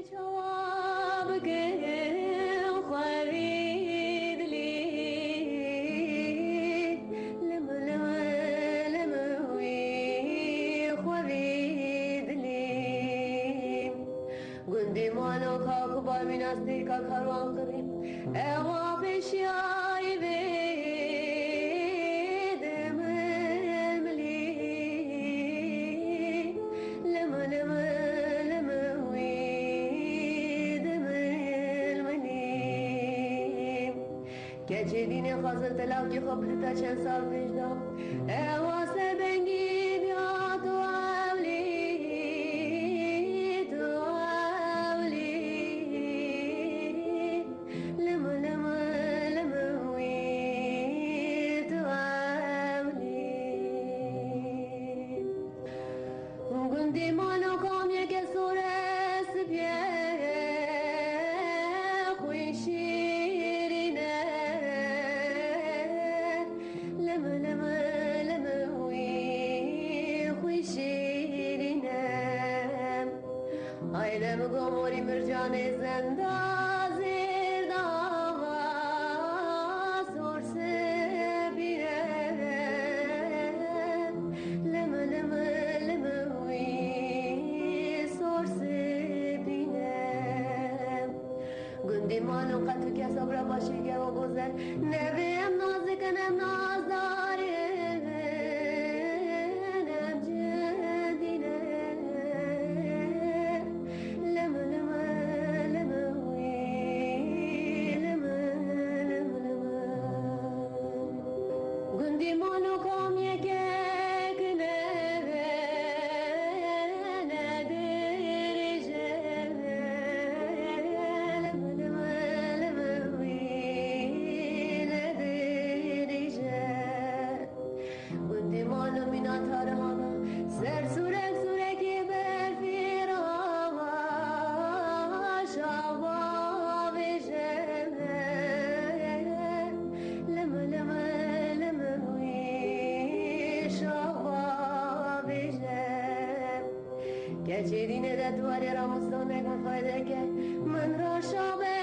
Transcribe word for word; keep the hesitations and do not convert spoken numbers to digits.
Çawa bikim xwevî dilî, lim, lim, lim wî xwevî dilî. Gundî mano ka ku bavîna stêrka karwan qirî, ewa pêşiyayî vê dimilmilî. Lim, lim, lim wî dimilmilî. Keçê dînê xwazin telakî xwe bidita çend sal pêş de. Ewa serbengî diya tu ewlî, tu ewlî. Lim, lim, lim wî tu ewlî. Gundî mano kamyeke sor e sipye xwî şîrîn e. Lim, lim, lim wî xwî şîrîn e. Ay dem gomorî mircanê zenda zêrda sor sipî ne. Lim, lim, lim wî sor sipî ne. Gundî mano qet tu kes obra başî ke o gozel. Nevê em nazikin, em nazdar in, em cindî ne. Lim, lim, lim wî, lim, lim, lim, lim. Gundî mano kam yekek nebe, ne dirêje. Lim, lim, lim wî, ne dirêje. Gundî mano mîna tarihana, ser sûrek sûrekê berfî rava, şava vêje. Lim, lim, lim wî şava vêje. Keçê dînê de tu erê ramustanek min faydeke, min ra şabe